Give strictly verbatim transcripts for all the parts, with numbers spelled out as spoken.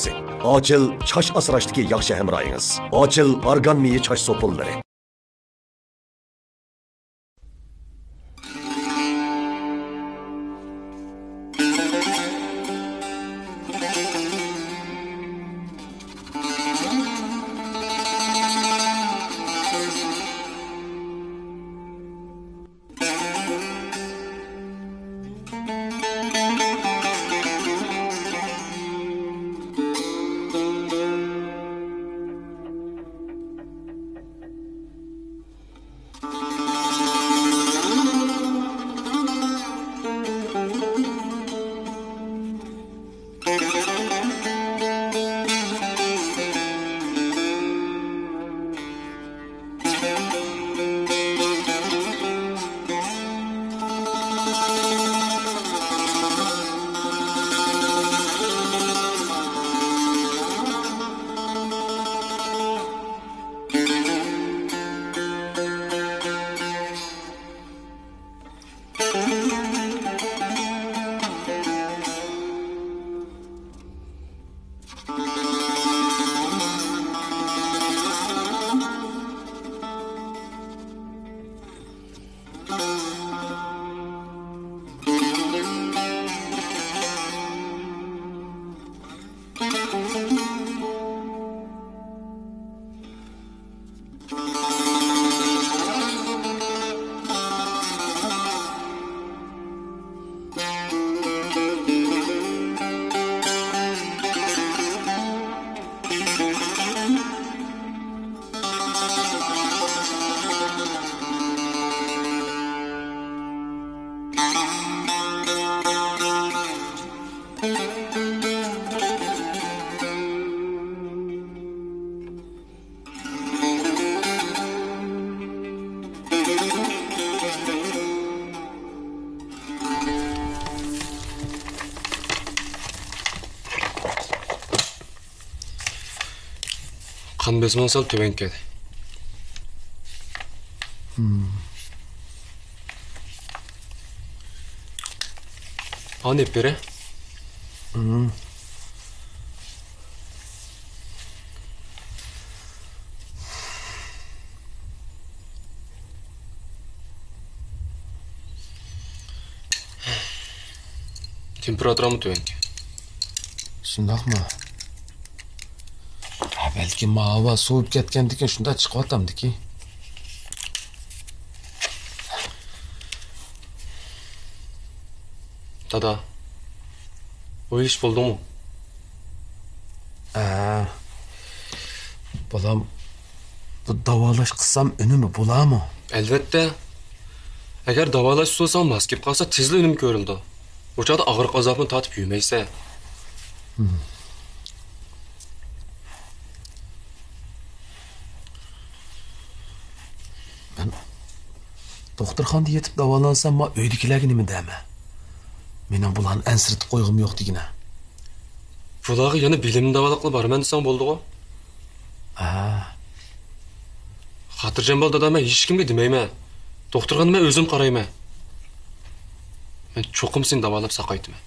ئاچىل چاچ ئاسراشتىكى ياخشى ھەمراھىڭىز. ئاچىل ئارگان مېيى چاچ سوپۇنلىرى. قان بېسىمىڭ سەل تۆۋەنكەن. ئانى ئېلىپ بېرە. تېمپېراتۇراممۇ تۆۋەنكەن. شۇنداقمۇ؟ ھە، بەلكىم ھاۋا سوۋۇپ كەتكەندىكىن، شۇنداق چىقىۋاتامدىكىن. دادا، ئويلىشىپ بولدۇڭمۇ؟ ھە. بالام، بۇ داۋالاش قىلسام ئۈنۈمى بولامۇ؟ ئەلۋەتتە. ئەگەر داۋالاش ئۇسۇلى ساڭا ماس كېلىپ قالسا، تېزلا ئۈنۈم كۆرۈلىدۇ. ئۇ چاغدا ئاغرىق ئازابىنى تارتىپ يۈرمەيسەن. مەن دوختۇرخانىدا يېتىپ داۋالانساممۇ، ئۆيدىكىلەرگە نېمە دەيمەن؟ مېنىڭ بۇلارنى ئەنسىرىتىپ قويغۇم يوق دېگىنە. بۇلارغا يەنە بىلىمنى داۋالاقلا بارىمەن دېسەڭ بولىدىغۇ؟ ھە. خاتىرجەم بول دادا، مەن ھېچكىمگە دېمەيمەن. دوختۇرخانىدا مەن ئۆزۈم قارايمەن. مەن چوقۇم سېنى داۋالاپ ساقايتىمەن.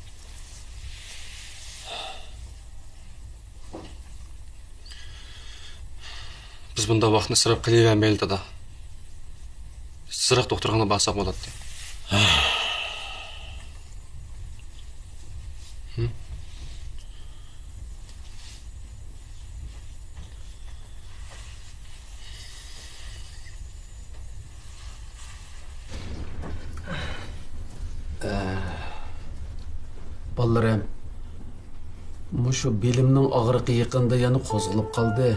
بىز بۇنداق ۋاقىتنى ئىسراپ قىلىۋەرمەيلى، دادا. تېزراق دوختۇرخانىغا بارساق بولاتتى. ھىم؟ ئە، بالىلىرىم، مۇشۇ بېلىمنىڭ ئاغرىقى يېقىندا يەنە قوزغىلىپ قالدى.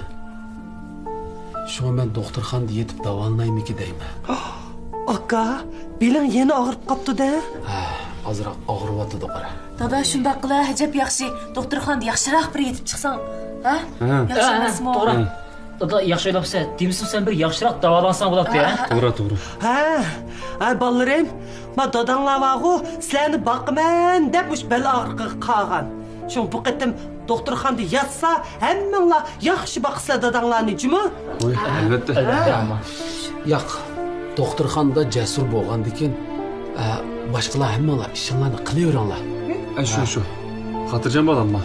شۇڭا مەن دوختۇرخانىدا يېتىپ داۋالىنايمىكى دەيمەن. ئاكا، بېلىڭ يەنە ئاغرىپ قاپتۇ-دە؟ ھە، ئازراق ئاغرىۋاتىدۇ، قارا. دادا، شۇنداق قىلە، ئەجەب ياخشى. دوختۇرخانىدا ياخشىراق بىر يېتىپ چىقساڭ. ھە؟ ھە. ياخشى ئەمەسمۇ؟ توغرا. ھە. دادا، ياخشى ئويلاپسەن. دېمىسىمۇ سەن بىر ياخشىراق داۋالانساڭ بولاتتى، ھە؟ توغرا، توغرا. ھە، ھە، بالىلىرىم، ما داداڭلار بارغۇ، سىلەرنى باقىمەن دەپ مۇشۇ بەل ئاغرىقىغا قالغان. شۇڭا بۇ قېتىم دوختۇرخانىدا ياتسا، ھەممىڭلار ياخشى باقىسىلەر داداڭلارنى، جۇمۇ؟ ۋاي، ئەلۋەتتە. ئەلۋەتتە، ئەمما. ياق، دوختۇرخانىدا جەسۇر بولغاندىكىن، ئە، باشقىلار ھەممىڭلار ئىشىڭلارنى قىلىۋېرىڭلار. ئە، شۇ، شۇ. خاتىرجەم بول، ئەمما.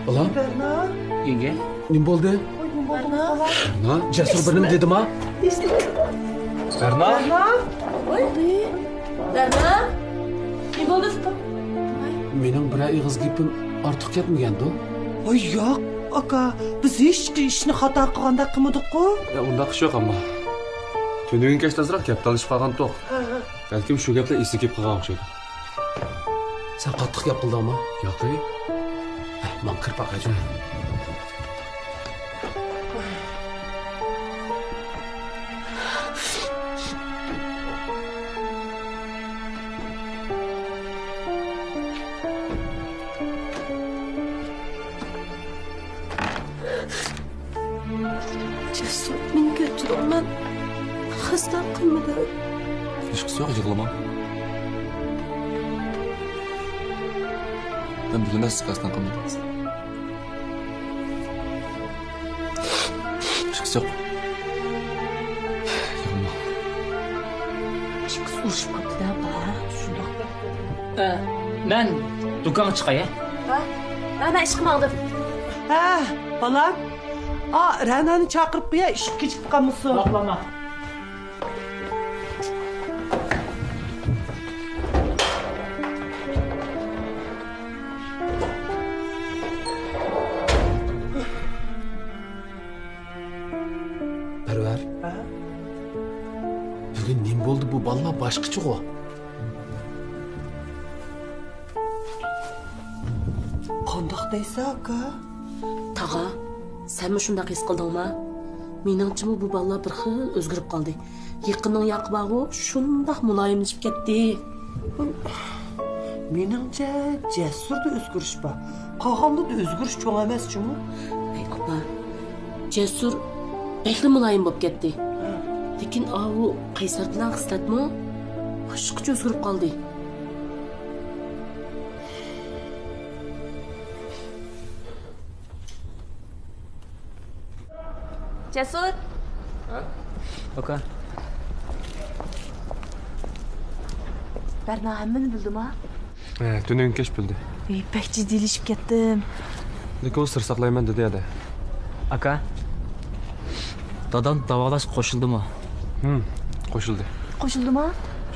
بالام. بەرنا. يەڭگە. نېمە بولدى؟ بەرنا. بەرنا، جەسۇر بىر نېمە دېدىما؟ بەرنا. بەرنا. ۋاي. بەرنا. نېمە بولدى؟ مېنىڭ بىرەر ئېغىز گېپىم ئارتۇق كەتمىگەندۇ؟ ۋاي ياق، ئاكا، بىز ھېچ ئىشنى خاتا قىلغاندەك قىلمىدۇققۇ؟ يا، ئۇنداق ئىش يوق ئەمما. تۈنۈگۈن كەچتە ئازراق گەپ تالىشىپ قالغانتۇق. ھە، ھە. بەلكىم شۇ گەپلەر ئېسىگە كېلىپ قالغان ئوخشايدۇ. سەن قاتتىق گەپ قىلدىڭما؟ ياقى. ھە، ماڭا كىرىپ باقايچۇ. جەسۇر، مېنى كەچۈرۈڭ، مەن قەستەن قىلمىدىم. ھېچقىسى يوق، يىغلىماڭ. مەن بىلىمەن سىز قەستەن قىلمىدىڭىز. ھېچقىسى يوق. يىغلىماڭ. ھېچقىسى ئۇرۇشۇپ قاپتۇ-دە، ھە؟ شۇنداق. ئە، مەن دۇكانغا چىقاي، ھە؟ ھە؟ مەن، مەن ئىشقا ماڭدىم. ھە، بالام. ئا، رەنانى چاقىرىپ قويە، ئىشقا كېچىكىپ قالمىسۇن. ماقۇل، ئاما. پەرۋەر. ھە؟ بۈگۈن نېمە بولدى؟ بۇ بالىلار باشقىچىغۇ. قانداق دەيسەن، ئاكا؟ تاغا، سەنمۇ شۇنداق ھېس قىلدىڭما؟ مېنىڭچىمۇ بۇ بالىلار بىر خىل ئۆزگىرىپ قالدى. يېقىننىڭ ياقى بارغۇ، شۇنداق مۇلايىملىشىپ كەتتى. مېنىڭچە، جەسۇردا ئۆزگىرىش بار. قالغانلىرىدا ئۆزگىرىش چوڭ ئەمەس جۇمۇ. ئەي ئاپا، جەسۇر بەكلا مۇلايىم بولۇپ كەتتى. ھە. لېكىن ئاۋۇ قەيسەر بىلەن خىسلەتمۇ باشقىچە ئۆزگىرىپ قالدى. جەسۇر. ھە؟ ئاكا. بەرنا ھەممىنى بىلدىما؟ ھە، تۈنۈگۈن كەچ بىلدى. ئەي، بەك جىددىيلىشىپ كەتتىم. لېكىن ئۇ سىر ساقلايمەن دېدى ھەدە. ئاكا، دادام داۋالاشقا قوشۇلدىمۇ؟ ھىم، قوشۇلدى. قوشۇلدىما؟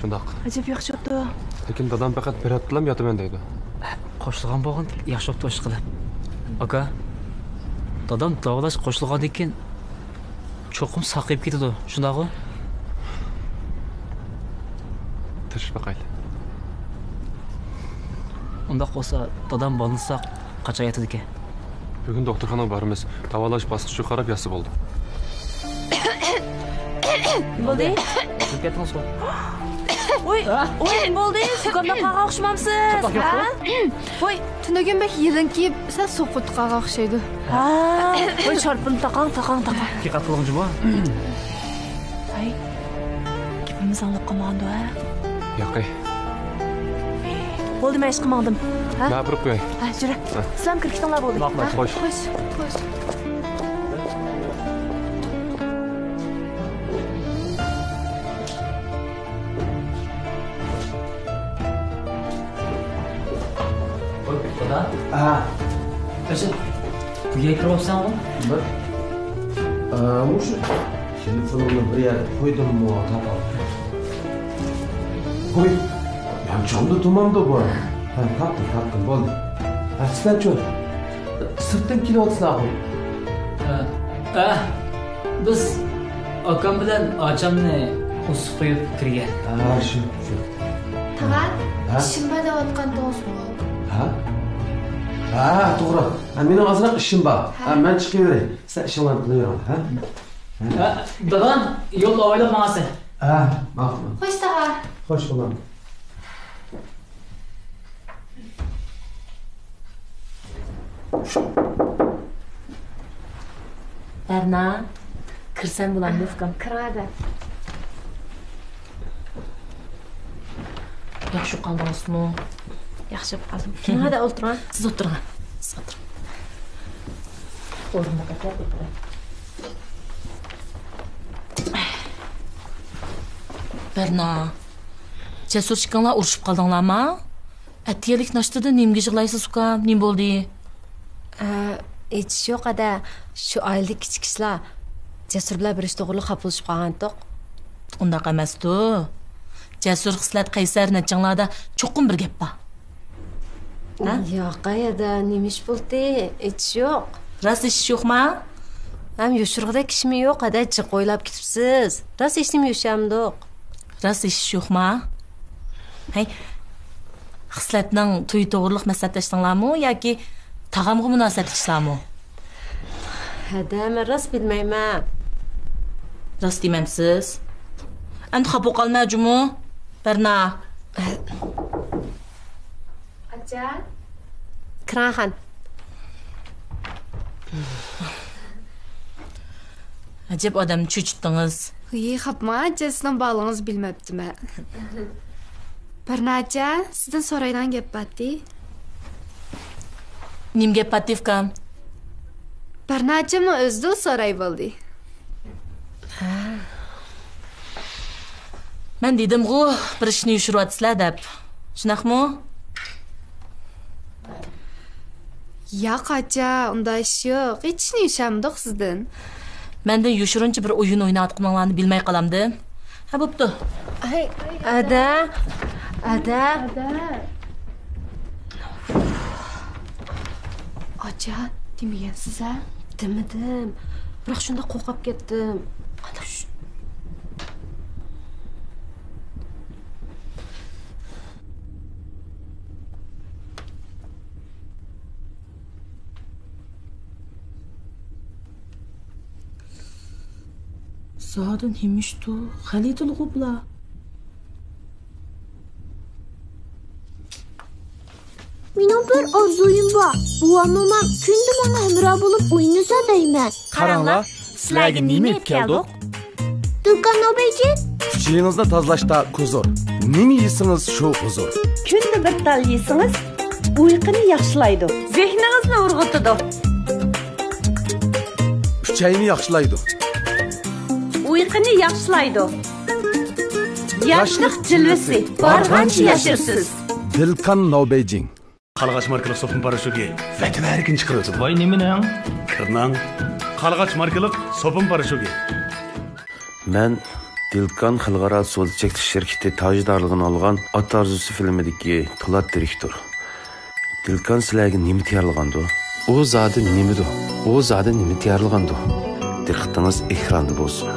شۇنداق. ئەجەب ياخشى بوپتۇ. لېكىن دادام پەقەت بىر ھەپتىلەم ياتىمەن دەيدۇ. قوشۇلغان بولغان ياخشى بوپتۇ ئىشقىلىپ. ئاكا، دادام داۋالاشقا قوشۇلغاندىن كېيىن چوقۇم ساقىيىپ كېتىدۇ، شۇنداقغۇ؟ تىرىشىپ باقايلى. ئۇنداق بولسا، دادام بالنىستا قاچان ياتىدىكەن؟ بۈگۈن دوختۇرخانىغا بارىمىز. داۋالاش باسقۇچىغا قاراپ ياتسا بولدى. بولدى. چىقىپ كەتتىڭىزغۇ. ۋوي، ۋوي، بولدى. زۇكامداپ قالغان ئوخشىمامسىز؟ ھە؟ ۋوي، تۈنۈگۈن بەك يېلىن كىيىپ، سەل سوقۇپ قالغان ئوخشايدۇ. ھا، ۋوي، شارپىنى تاقاڭ، تاقاڭ، تاقاڭ. دىققەت قىلغىن جۇمۇ. ھەي، گېپىمىز ئاڭلاپ قالمىغاندۇ، ھە؟ ياقى. بولدى، مەن ئىشقا ماڭدىم. ھە؟ مەن ئاپىرىپ قوياي. ھە، يۈرە. ھە. سىلەرمۇ كىرىپ كېتىڭلار بولدى. ماقۇل، ھە؟ خوش. خوش، خوش. دادا. ھە. ئەسىل، بۇ يەرگە كىرىۋاپسەنغۇ؟ بىر. ئە، مۇشۇ تېلېفونۇمنى بىر يەردە قويدۇممۇ، تاپالمىدىم. ھوي، يانچۇقۇمدا تۇرمامدۇ بۇ؟ ھە، تاپتىم، تاپتىم، بولدى. ھە، سىلەرچۇ؟ سىرتتىن كېلىۋاتىسىلەرغۇ؟ ھە، ھە، بىز ئاكام بىلەن ئاچامنى ئۇسسۇپ قويۇپ كىرگەن. ھە، شۇ، شۇ. تاغا، ھە؟ ئىشىم بار دەۋاتقانتىڭىزغۇ؟ ھە؟ ھە، توغرا. ھە، مېنىڭ ئازراق ئىشىم بار. ھە. ھە، مەن چىقىۋېرەي. سىلەر ئىشىڭلارنى قىلىۋېرىڭلار، ھە؟ ھە، دادام يولدا ئاۋايلاپ ماڭارسەن. ھە، ماقۇل. خوش، تاغا. خوش بولۇڭ. بەرنا، كىرسەم بولامدۇ، ئۇكام؟ كىرىڭ ھەدە. ياخشى قالدىڭىزمۇ؟ ياخشى بولۇپ قالدىم. كېلىڭ ھەدە ئولتۇرۇڭ. سىز ئولتۇرۇڭ. سىز ئولتۇرۇڭ. ئورۇندۇق ئەكەل، ئولتۇرۇڭ. بەرنا، جەسۇر ئىككىڭلار ئۇرۇشۇپ قالدىڭلارما؟ ئەتىگەنلىك ناشتىدا نېمىگە يىغلايسىز، ئۇكام؟ نېمە بولدى؟ ئە، ھېچ ئىش يوق، ئەدە. شۇ ئائىلىدىكى كىچىك ئىشلار. جەسۇر بىلەن بىر ئىش توغرىلىق خاپىلىشىپ قالغانتۇق. ئۇنداق ئەمەستۇ. جەسۇر، خىسلەت، قەيسەر نەچچىڭلاردا چوقۇم بىر گەپ بار. ھە؟ ياق، ئەدە، نېمە ئىش بولدى؟ ھېچ ئىش يوق. راست ھېچ ئىش يوقما؟ ھەم يوشۇرغۇدەك ئىشمۇ يوق، ئەدە، جىق ئويلاپ كېتىپسىز. راست ھېچنېمە يوشۇرمىدۇق. راست ھېچ ئىش يوقما؟ ھەي، خىسلەتنىڭ تويى توغرىلىق مەسلىھەتلەشتىڭلارمۇ ياكى تاغامغا مۇناسىۋەتلىك ئىشلارمۇ؟ ھەدە، مەن راست بىلمەيمەن. راست دېمەمسىز؟ ئەمدى خاپا بولۇپ قالما جۇمۇ، بەرنا. ئاچا. كىرىڭ خان. ئەجەب ئادەمنى چۆچۈتتىڭىز. ھېي، خاپماڭ ئاچا، سىزنىڭ بارلىقىڭىزنى بىلمەپتىمەن. بەرنا ئاچا، سىزدىن سورايدىغان گەپ بارتى. نېمە گەپ بارتى، ئۇكام؟ بەرنا ئاچامنىڭ ئۆزىدىلا سوراي بولدى. مەن دېدىمغۇ، بىر ئىشنى يوشۇرۇۋاتىسىلەر دەپ. شۇنداقمۇ؟ ياق، ئاچا، ئۇنداق ئىش يوق. ھېچ ئىشنى يوشۇرمىدۇق سىزدىن. مەندىن يوشۇرۇنچە بىر ئويۇن ئويناۋاتقىنىڭلارنى بىلمەي قالامدىم. ھە، بوپتۇ. ھەي، ئەدە، ئەدە. ئاچا، دېمىگەنسىز ھە؟ دېمىدىم. بىراق شۇنداق قورقۇپ كەتتىم. قانداق؟ زادى نېمە ئىشتۇ؟ غەلىتىلىغۇ بۇلار. مېنىڭ بىر ئارزۇيۇم بار. بوۋام، مومام كۈندە ماڭا ھەمراھ بولۇپ ئوينىسا دەيمەن. قاراڭلار، سىلەرگە نېمە ئېلىپ كەلدۇق؟ دۇكان ئوبېجى. ئۈچىيىڭىزنى تازىلاشتا كۇزۇر. نېمە يېسىڭىز، شۇ ھۇزۇر. كۈندە بىر تال يېسىڭىز، ئۇيقۇنى ياخشىلايدۇ. زېھنىڭىزنى ئۇرغۇتىدۇ. ئۈچەينى ياخشىلايدۇ. ئۇيقۇنى ياخشىلايدۇ. ياشلىق جىلۋىسى بارغانچە ياشىرسىز. دىلكان ناۋبېيجىڭ. قارلىغاچ ماركىلىق سوپۇن پاراشوكى ۋەتەن ھەرىكىنى چىقىرىۋېتىدۇ. ۋاي، نېمىنىڭ؟ كىرنىڭ. قارلىغاچ ماركىلىق سوپۇن پاراشوكى. مەن دىلكان خەلقئارا سودا چەكلىك شىركىتى تاجدارلىقىنى ئالغان ئات ئارزۇسى فىلىمىدىكى پولات دىرېكتور. دىلكان سىلەرگە نېمە تەييارلىغاندۇ؟ ئۇ زادى نېمىدۇ؟ ئۇ زادى نېمە تەييارلىغاندۇ؟ دىققىتىڭىز ئېكراندا بولسۇن.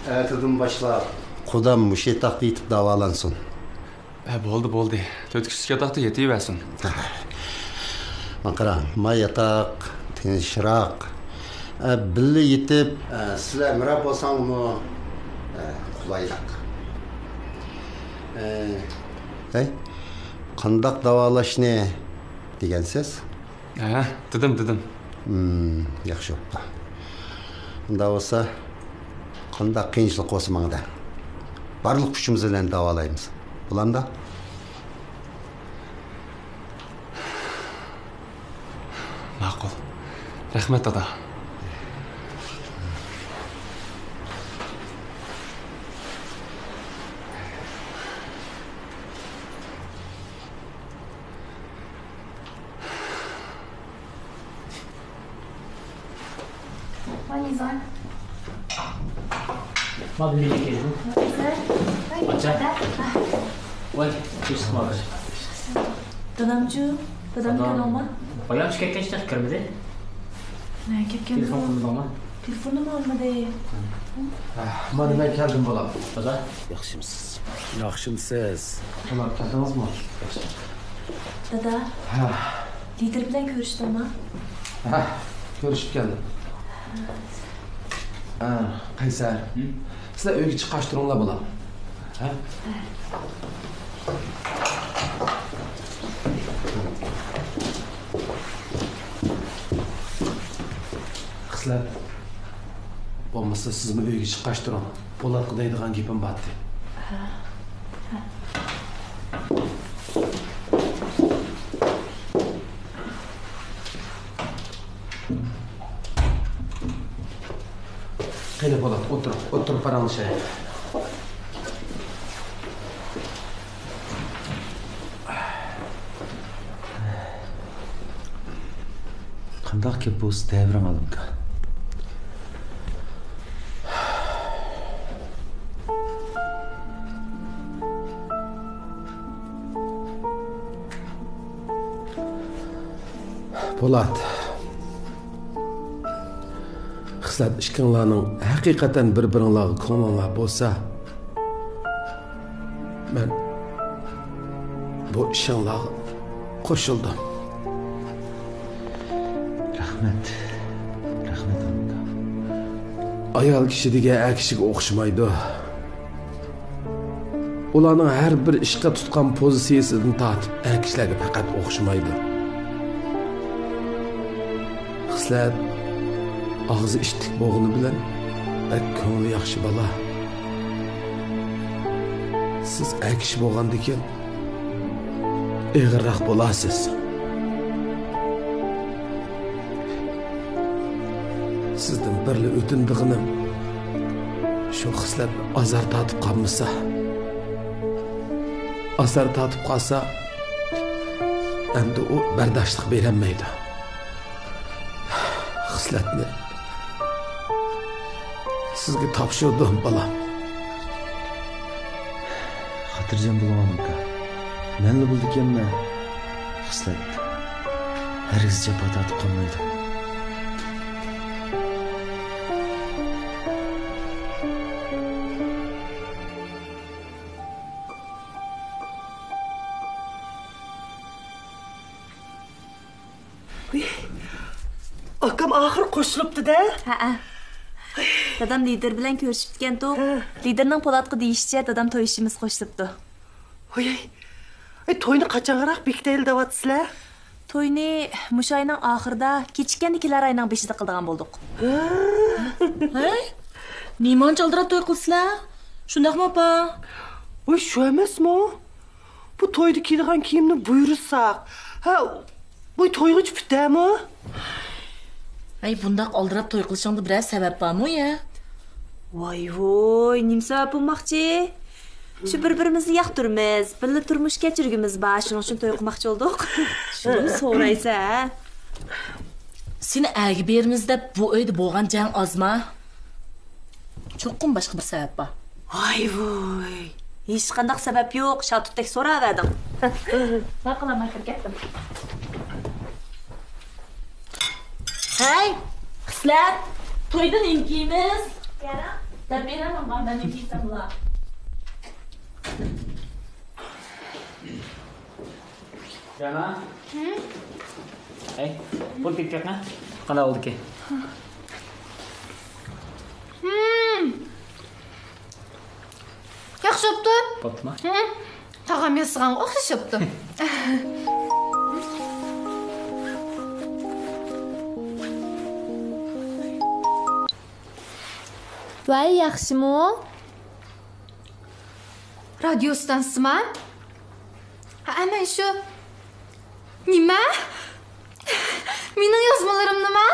ئەتىدىن باشلاپ قۇدام مۇشۇ ياتاقتا يېتىپ داۋالانسۇن. ھە، بولدى، بولدى. تۆت كىشىلىك ياتاقتا يېتىۋەرسۇن. ماڭا قاراڭ، ما ياتاق تىنچراق. ئە، بىللە يېتىپ، ئە، سىلەر ھەمراھ بولساڭلارمۇ، ئە، قولايلىق. ئە، ھەي، قانداق داۋالاشنى دېگەنسىز؟ ھە، دېدىم، دېدىم. ھىم، ياخشى بوپتۇ. ئۇنداق بولسا، قانداق قىيىنچىلىق بولسا ماڭا دەڭ. بارلىق كۈچىمىز بىلەن داۋالايمىز. بولامدۇ؟ ماقۇل. رەھمەت، دادا. دادامچۇ؟ دادام كەلدىڭما؟ بايام چىقىپ كەتكەچ تېخى كىرمىدى. نە كەتكەن؟ تېلېفون قىلمىدىڭما؟ تېلېفوننىمۇ ئالمىدى. مانا مەن كەلدىم، بالام. دادا، ياخشىمسىز؟ ياخشىمسىز؟ بالام، كەلدىڭىزمۇ؟ دادا. ھە. لىدىر بىلەن كۆرۈشتۈڭما؟ ھە، كۆرۈشۈپ كەلدىم. ھە، قەيسەر. ھە؟ سىلەر ئۆيگە چىققاچ تۇرۇڭلار، بالام. ھە؟ خىسلەت. بولمىسا سىزمۇ ئۆيگە چىققاچ تۇرۇڭ. پولاتقا دەيدىغان گېپىم بارتى. قېنى، پولات، ئولتۇر، ئولتۇرۇپ پاراڭلىشايلى. قانداق گەپ بولسا دەۋېرىڭ، ئالىمكا. پولات، خىسلەت، ئىككىڭلارنىڭ ھەقىقەتەن بىر-بىرىڭلارغا كۆڭلۈڭلار بولسا، مەن بۇ ئىشىڭلارغا قوشۇلدۇم. رەھمەت. رەھمەت، ئالىمكا. ئايال كىشى دېگەن ئەر كىشىگە ئوخشىمايدۇ. ئۇلارنىڭ ھەر بىر ئىشقا تۇتقان پوزىتسىيىسىدىن تارتىپ ئەر كىشىلەرگە پەقەت ئوخشىمايدۇ. خىسلەت ئاغزى ئىتتىك بولغىنى بىلەن بەك كۆڭلى ياخشى بالا. سىز ئەر كىشى بولغاندىكىن ئېغىرراق بولارسىز. سىزدىن بىرلا ئۆتۈنىدىغىنىم، شۇ خىسلەت ئازار تارتىپ قالمىسا. ئازار تارتىپ قالسا، ئەمدى ئۇ بەرداشلىق بېرەلمەيدۇ. خىسلەتنى سىزگە تاپشۇردۇم، بالام. خاتىرجەم بولۇڭ، ئالىمكا. مەنلا بولىدىكەنمەن. خىسلەت ھەرگىز جاپا تارتىپ قالمايدۇ. ئاكام ئاخىرى قوشۇلۇپتۇ-دە. ھەئە. دادام لىدىر بىلەن كۆرۈشۈپتىكەنتۇق. ھە. لىدىرنىڭ پولاتقا دېيىشىچە، دادام توي ئىشىمىز قوشۇلۇپتۇ. ھوي، ئەي، توينى قاچانراق بېكىتەيلى دەۋاتىسىلەر؟ توينى مۇشۇ ئاينىڭ ئاخىرىدا، كېچىككەندە كېلەر ئاينىڭ بېشىدا قىلىدىغان بولدۇق. ھە؟ ھەي؟ نېمانچە ئالدىراپ توي قىلىسىلەر؟ شۇنداقمۇ، ئاپا؟ ۋاي، شۇ ئەمەسمۇ؟ بۇ تويدا كىيىدىغان كىيىمنى بۇيرۇساق. ھە، بۇ تويغىچە پۈتەمۇ؟ ھەي، بۇنداق ئالدىراپ توي قىلىشىڭدا بىرەر سەۋەب بارمۇ يا؟ ۋاي ۋوي، نېمە سەۋەب بولماقچى؟ شۇ بىر-بىرىمىزنى ياقتۇرىمىز، بىللە تۇرمۇش كەچۈرگۈمىز بار، شۇنىڭ ئۈچۈن توي قىلماقچى بولدۇق. شۇنىمۇ سورايسەن، ھە؟ سېنى ئەرگە بېرىمىز دەپ بۇ ئۆيدە بولغان جەڭ ئازما؟ چوقۇم باشقا بىر سەۋەب بار. ۋاي ۋوي، ھېچقانداق سەۋەب يوق، شاتۇتتەك سوراۋەردىڭ. ماقۇل، مەن كىرىپ كەتتىم. ھەي، خىسلەت، تويدا نېمە كىيىمىز؟ دەپ بېرەمەن، ماڭا نېمە كىيسەڭ بولا. جانا. ھەي، بۇنى تېگىپ بېقىڭ. قانداق بولدىكى؟ ياخشى بوپتۇ. بوپتۇما؟ ھە، تاغام ياسىغانغا ئوخشاش بوپتۇ. ۋاي، ياخشىمۇ؟ رادىيو ئىستانسىسىما؟ ھە، مەن شۇ. نېمە؟ مېنىڭ يازمىلىرىمنىما؟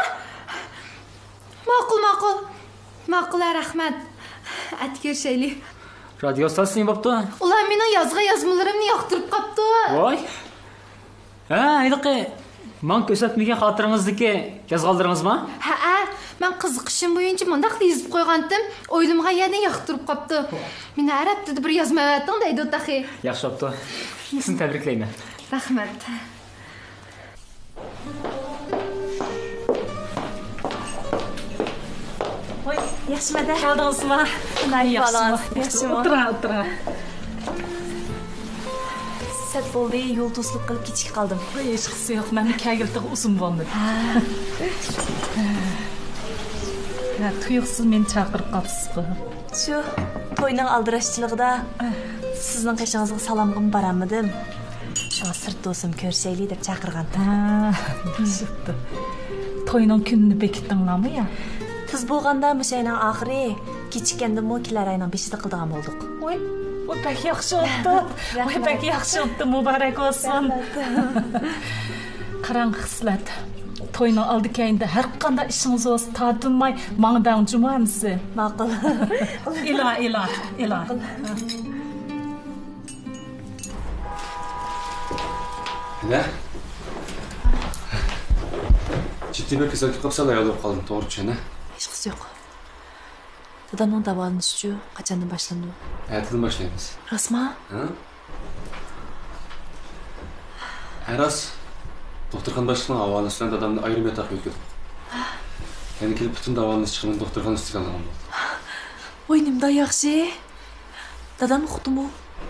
ماقۇل، ماقۇل. ماقۇل، ھە، رەھمەت. ئەتە كۆرۈشەيلى. رادىيو ئىستانسىسى نېمە بوپتۇ؟ ئۇلار مېنىڭ يازغان يازمىلىرىمنى ياقتۇرۇپ قاپتۇ. ۋاي. ھە، ھېلىقى ماڭا كۆرسەتمىگەن خاتىرىڭىزدىكى يازغانلىرىڭىزما؟ ھەئە، مەن قىزىقىشىم بويىچە مۇنداقلا يېزىپ قويغانتىم، ئويلىمىغان يەردىن ياقتۇرۇپ قاپتۇ. مېنى ھەر ھەپتىدە بىر يازما ئەۋەتىڭ دەيدۇ تېخى. ياخشى بوپتۇ. سىزنى تەبرىكلەيمەن. رەھمەت. ۋاي، ياخشىمۇ ئەدە؟ كەلدىڭىزما؟ ياخشىمۇ؟ ياخشىمۇ؟ ئولتۇرۇڭ، ئولتۇرۇڭ. سەت بولدى، يول توسۇلۇپ قېلىپ كېچىكىپ قالدىم. ۋاي، ھېچقىسى يوق، مەنمۇ كەلگىلى تېخى ئۇزۇن بولمىدى. ھە. ھە، تۇيۇقسىز مېنى چاقىرىپ قاپسىزغۇ. شۇ توينىڭ ئالدىراشچىلىقىدا سىزنىڭ قېشىڭىزغا سالامغىمۇ بارالمىدىم. شۇڭا سىرتتا بولسىمۇ كۆرۈشەيلى دەپ چاقىرغانتىم. ھە، بوپتۇ. توينىڭ كۈنىنى بېكىتتىڭلارمۇ يا؟ تېز بولغاندا مۇشۇ ئاينىڭ ئاخىرى، كېچىككەندىمۇ كېلەر ئاينىڭ بېشىدا قىلىدىغان بولدۇق. ۋاي، ۋاي، بەك ياخشى بوپتۇ. ۋاي، بەك ياخشى بوپتۇ، مۇبارەك بولسۇن. رەھمەت. قاراڭ خىسلەت، توينىڭ ئالدى كەينىدە ھەر قانداق ئىشىڭىز بولسا تارتىنماي ماڭا دەڭ جۇمۇ ئەمىسە. ماقۇل. ئىلا، ئىلا، ئىلا. ماقۇل. ئىلە. جىددىي بىر كېسەلگە قاپسەن ھايال بولۇپ قالدىم، توغرا چۈشەنە؟ ھېچقىسى يوق. دادامنىڭ داۋالىنىشىچۇ قاچاندىن باشلىنىدۇ؟ ئەتىدىن باشلايمىز. راستما؟ ھە؟ ھە، راست. دوختۇرخانا باشلىقىنىڭ ھاۋالىسى بىلەن دادامنى ئايرىم ياتاققا يۆتكىدۇق. يەنە كېلىپ پۈتۈن داۋالىنىش چىقىمىنى دوختۇرخانا ئۈستىگە ئالىدىغان بولدۇم. ۋاي، نېمانداق ياخشى. دادام ئۇقتىمۇ؟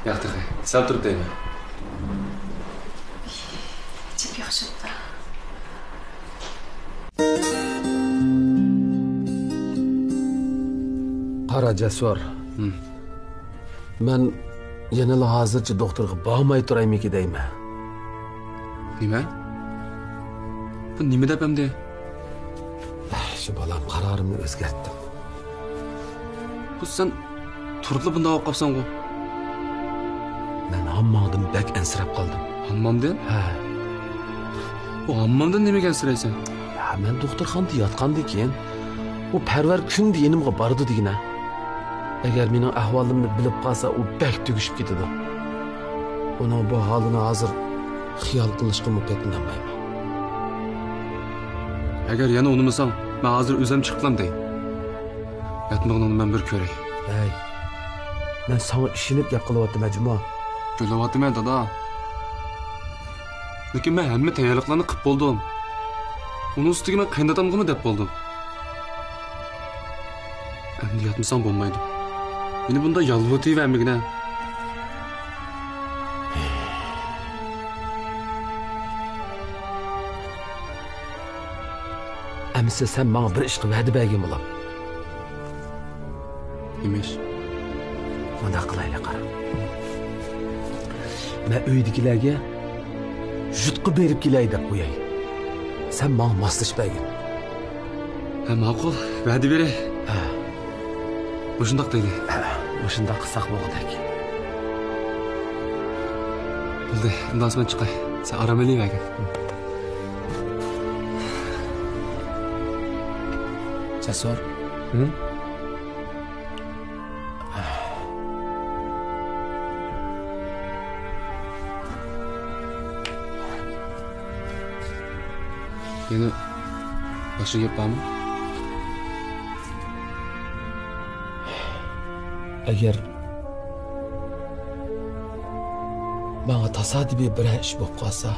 ياق تېخى. سەل تۇرۇپ دەيمەن. جىپ ياخشى ئۇقتى. قارا، جەسۇر. ھىم. مەن يەنىلا ھازىرچە دوختۇرغا بارماي تۇرايمىكى دەيمەن. نېمە؟ بۇ نېمە دەپ ئەمدى؟ شۇ بالام، قارارىمنى ئۆزگەرتتىم. بۇ سەن تۇرۇپلا بۇنداق بولۇپ قاپسەنغۇ؟ مەن ھامماڭدىن بەك ئەنسىرەپ قالدىم. ھاممامدىن؟ ھە. ئۇ ھاممامدىن نېمىگە ئەنسىرەيسەن؟ ھە، مەن دوختۇرخانىدا ياتقاندىن كېيىن ئۇ پەرۋەر كۈندە يېنىمغا بارىدۇ دېگىنە. ئەگەر مېنىڭ ئەھۋالىمنى بىلىپ قالسا، ئۇ بەك تۈگىشىپ كېتىدۇ. ئۇنىڭ بۇ ھالىنى ھازىر خىيال قىلىشقىمۇ پېتىنالمايمەن. ئەگەر يەنە ئۇنىمىساڭ، مەن ھازىر ئۆزۈم چىقىپ قالامدەي. ياتمىغىنىڭنى مەن بىر كۆرەي. ھەي، مەن ساڭا ئىشىنىپ گەپ قىلىۋاتىمەن جۇمۇ. بىلىۋاتىمەن، دادا. لېكىن مەن ھەممە تەييارلىقلارنى قىلىپ بولدۇم. ئۇنىڭ ئۈستىگە مەن قېيىندادامغىمۇ دەپ بولدۇم. ئەمدى ياتمىساڭ بولمايدۇ. مېنى بۇنداق يالۋۇرۇتۇۋەرمىگىنە. ئەمىسە سەن ماڭا بىر ئىشقا ۋەدە بەرگىن، بالام. نېمە ئىش؟ مۇنداق قىلايلى، قارا. مەن ئۆيدىكىلەرگە يۇرتقا بېرىپ كېلەي دەپ قوياي. سەن ماڭا ماسلىشىپ بەرگىن. ھە، ماقۇل، ۋەدە بېرەي. ھە. مۇشۇنداق دەيلى. ھە، مۇشۇنداق قىلساق بولغۇدەك. بولدى، ئۇنداق مەن چىقاي. سەن ئارام ئېلىۋەرگىن. جەسۇر. ھە؟ يەنە باشقا گەپ بارمۇ؟ ئەگەر ماڭا تاسادىپىي بىرەر ئىش بولۇپ قالسا،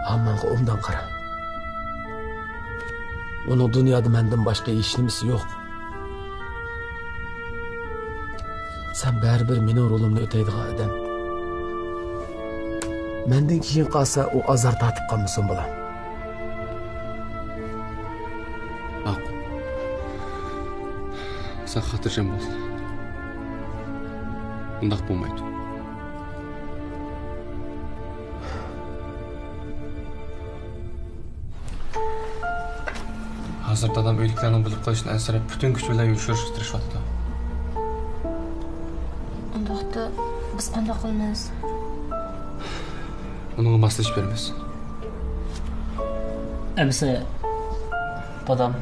ھامماڭغا ئوبدان قارا. ئۇنىڭ دۇنيادا مەندىن باشقا ھېچنېمىسى يوق. سەن بەرىبىر مېنىڭ رولۇمنى ئۆتەيدىغان ئادەم. مەندىن كېيىن قالسا، ئۇ ئازار تارتىپ قالمىسۇن، بالام. ماقۇل. سەن خاتىرجەم بول. ئۇنداق بولمايدۇ. ھازىر دادام ئۆيدىكىلەرنىڭ بىلىپ قېلىشىدىن ئەنسىرەپ، پۈتۈن كۈچى بىلەن يوشۇرۇشقا تىرىشىۋاتىدۇ. ئۇنداقتا بىز قانداق قىلىمىز؟ ئۇنىڭغا ماسلىشىپ بېرىمىز. ئەمىسە دادام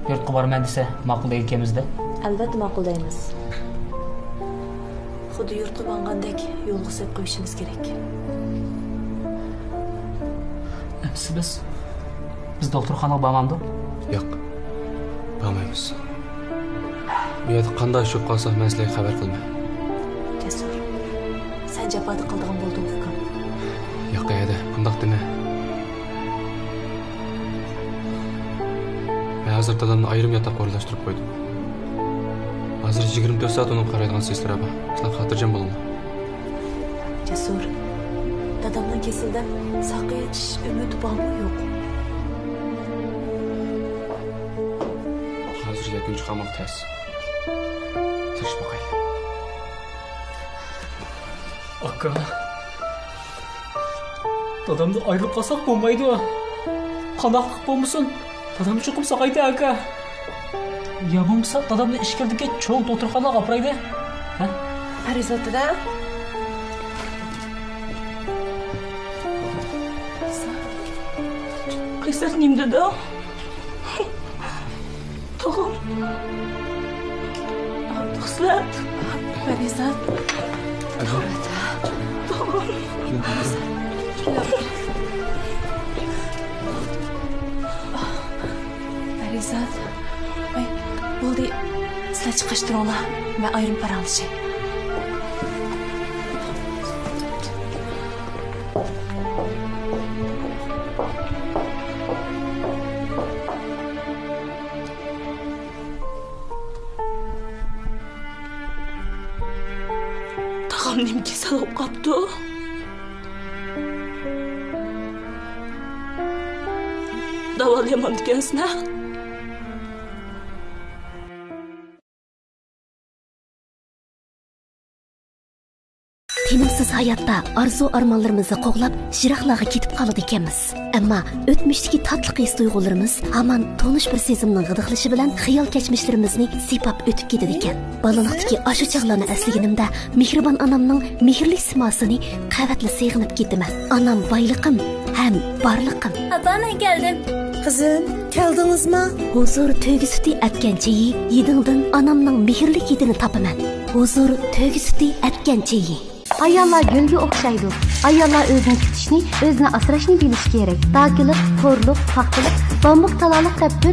يۇرتقا بارىمەن دېسە، ماقۇل دەيدىكەنمىز-دە. ئەلۋەتتە ماقۇل دەيمىز. خۇددى يۇرتقا ماڭغاندەك يولغا سېلىپ قويۇشىمىز كېرەك. ئەمىسە بىز، بىز دوختۇرخانىغا بارمامدۇق؟ ياق، بارمايمىز. بۇ يەردە قانداق ئىش بولۇپ قالسا، مەن سىلەرگە خەۋەر قىلىمەن. جەسۇر، سەن جاپادا قالىدىغان بولدۇڭ، ئۇكام. ياق، ھەدە، بۇنداق دېمە. مەن ھازىر دادامنى ئايرىم ياتاققا ئورۇنلاشتۇرۇپ قويدۇم. ھازىر يىگىرمە تۆت سائەت ئۇنىڭغا قارايدىغان سېسترا بار. سىلەر خاتىرجەم بولۇڭلار. جەسۇر، دادامنىڭ كېسىلىدە ساقىيىۋېتىش ئۈمىدى بارمۇ، يوقمۇ؟ ھازىر يەكۈن چىقارماق تەس. تىرىشىپ باقايلى. ئاكا، دادامدىن ئايرىلىپ قالساق بولمايدۇ. قانداقلىق بولمىسۇن، دادام چوقۇم ساقايدى، ئاكا. يا بولمىسا دادامنى ئىچكىرىدىكى چوڭ دوختۇرخانىغا ئاپىرايلى. ھە؟ پەرىزات دادا. قەيسەر نېمە دېدى؟ تاغام. ئابدۇخىسلەت. پەرىزات. تاغام. ئاي، بولدى، سىلەر چىقىشتۇرۇڭلار، مەن ئايرىم پاراڭلىشاي. تاغام نېمە كېسەل بولۇپ قاپتۇ؟ داۋالىيالمامدىكەنسىلەر؟ تىنىمسىز ھاياتتا ئارزۇ-ئارمانلىرىمىزنى قوغلاپ، يىراقلارغا كېتىپ قالىدىكەنمىز. ئەمما ئۆتمۈشتىكى تاتلىق ھېس-تۇيغۇلىرىمىز ھامان تونۇش بىر سېزىمنىڭ غىدىقلىشى بىلەن خىيال-كەچمىشلىرىمىزنى سىيپاپ ئۆتۈپ كېتىدىكەن. بالىلىقتىكى ئاشۇ چاغلارنى ئەسلىگىنىمدە، مېھرىبان ئانامنىڭ مېھىرلىك سىماسىنى قەۋەتلا سېغىنىپ كېتىمەن. ئانام بايلىقىم ھەم بارلىقىم. ئاپا، مەن كەلدىم. قىزىم، كەلدىڭىزما؟ ھۇزۇر تۆگە سۈتى ئەتكەن چېيى، ھىدىڭدىن ئانامنىڭ مېھىرلىك ھىدىنى تاپىمەن. ھۇزۇر تۆگە سۈتى ئەتكەن چېيى. ئاياللار گۈلگە ئوخشايدۇ. ئاياللار ئۆزىنى كۈتۈشنى، ئۆزىنى ئاسراشنى بىلىشى كېرەك. داكىلىق، خورلۇق، پاختىلىق، بامبۇك، تالالىق دەپ تۆت